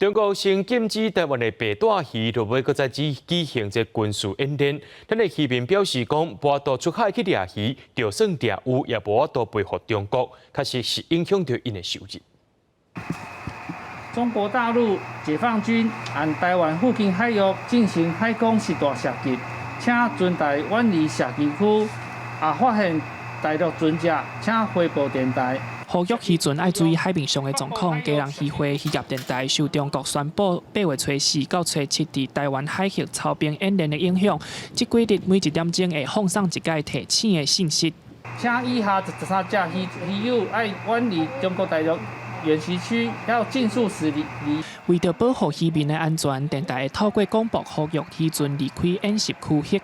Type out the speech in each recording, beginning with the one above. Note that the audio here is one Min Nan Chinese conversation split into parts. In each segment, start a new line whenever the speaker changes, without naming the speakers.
中國先禁止台灣的白帶魚，落尾閣再舉行這軍事演練。咱的漁民表示講，無法度出海去掠魚，就算掠有，也無法度賣予中國，確實是影響著𪜶的收入。
中國大陸解放軍按台灣附近海域進行海空實彈射擊，請船台遠離射擊區，若發現大陸船隻，請回報電台。
呼籲漁船愛注意海面上的狀況。基隆漁會漁業電台受中國宣布8月初4到初七佇台灣海域操兵演練的影響，這幾日每一點鐘會放送一擺提醒的信息。
請以下13隻漁漁友愛遠離中國大陸演習區，要盡速駛離。
為著保護漁民的安全，電台會透過廣播呼籲漁船離開演習區域。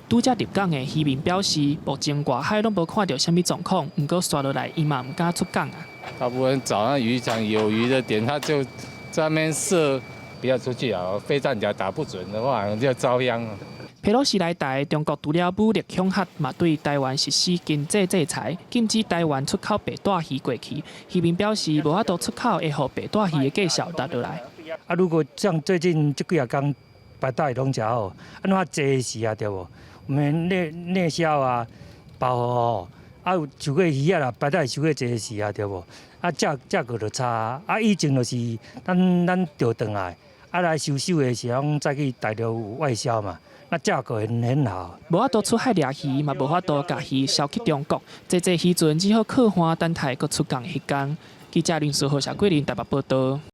拄才入港的漁民表示，目前外海攏無看著啥物狀況，毋過紲落來，伊嘛毋敢出港啊。
大部分早上漁場有魚的點，他就在那邊射，不要出去啊！飛彈假打不準的話，就遭殃了。
佩洛西來台，中國除了武力恐嚇，嘛對台灣實施經濟制裁，禁止台灣出口白帶魚過去。漁民表示，無法度出口，會予白帶魚的價數跌落來。
啊，如果像最近這幾仔工白帶魚攏誠好，啊，那較濟時啊，對無？我們內銷啊，包吼，啊有傷過魚仔啦，白帶傷過濟時啊，對無？啊，價格就差，啊，以前就是咱釣轉來，啊來收手的時候，再去大陸外銷嘛。那價格很好。
無法度出海掠魚，嘛無法度共魚銷去中國。濟濟漁船只好靠岸等待閣出港彼工。記者林書豪、謝桂林台北報道。